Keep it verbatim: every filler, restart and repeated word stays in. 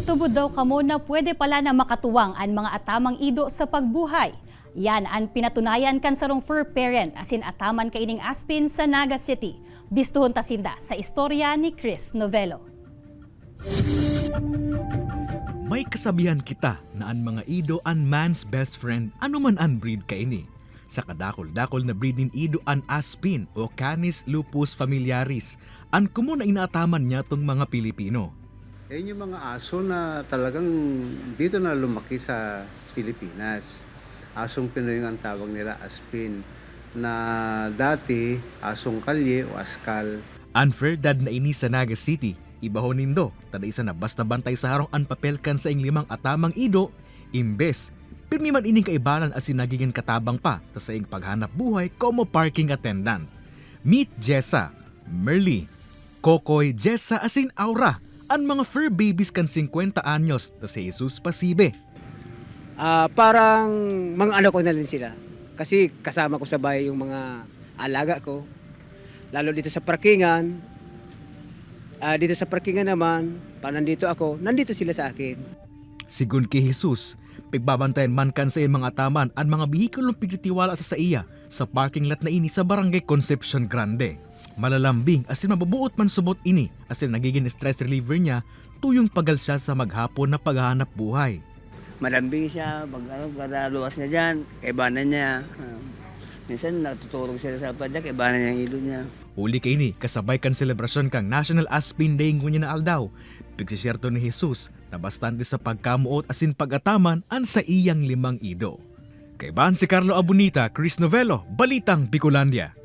Tubod daw kamo na pwede pala na makatuwang an mga atamang ido sa pagbuhay. Yan an pinatunayan kan sarong fur parent asin ataman kaining Aspin sa Naga City. Bistuhon ta sinda sa istorya ni Chris Novelo. May kasabihan kita na an mga ido an man's best friend, ano man an breed kaini. Sa kadakul-dakul na breed nin ido an Aspin o Canis lupus familiaris, an komon na inaataman niya tong mga Pilipino. Yan yung mga aso na talagang dito na lumaki sa Pilipinas. Asong Pinoy ang tawag nila, Aspin, na dati asong kalye o askal. An fur dad na ini sa Naga City, ibaho nindo, ta dai sana basta bantay sa harong an papel kan saing limang atamang ido, imbes, pirmi man ining kaibanan asin nagigin katabang pa sa saing paghanap buhay komo parking attendant. Meet Jessa, Merly, Kokoy, Jessa asin Aura, an mga fur babies kan singkwenta anyos na si Jesus Pasibe. Ah, parang mga anak ko na rin sila. Kasi kasama ko sa bahay yung mga alaga ko. Lalo dito sa parkingan, ah, dito sa parkingan naman, pag nandito ako, nandito sila sa akin. Sigon ki Jesus, pigbabantayan man kan saiyang mga ataman an mga behikulong pigtitiwala sa saiya sa parking lot na ini sa Barangay Concepcion Grande. Malalambing asin mabubuot man subot ini asin nagigin stress reliever niya tuyong pagal siya sa maghapon na paghahanap buhay. Malambing siya, pag ano, kada luwas niya dyan, kaibanan niya. Ah, minsan natuturog sila sa padya, kaibanan niya ang ilog niya. Huli kaini, kasabay kan selebrasyon kan National Aspin Day ngunyan na aldaw, pigsisyerto ni Jesus na bastante sa pagkamoot asin pag-ataman an saiyang limang ido. Kaibahan si Carlo Abunita, Chris Novelo, Balitang Bicolandia.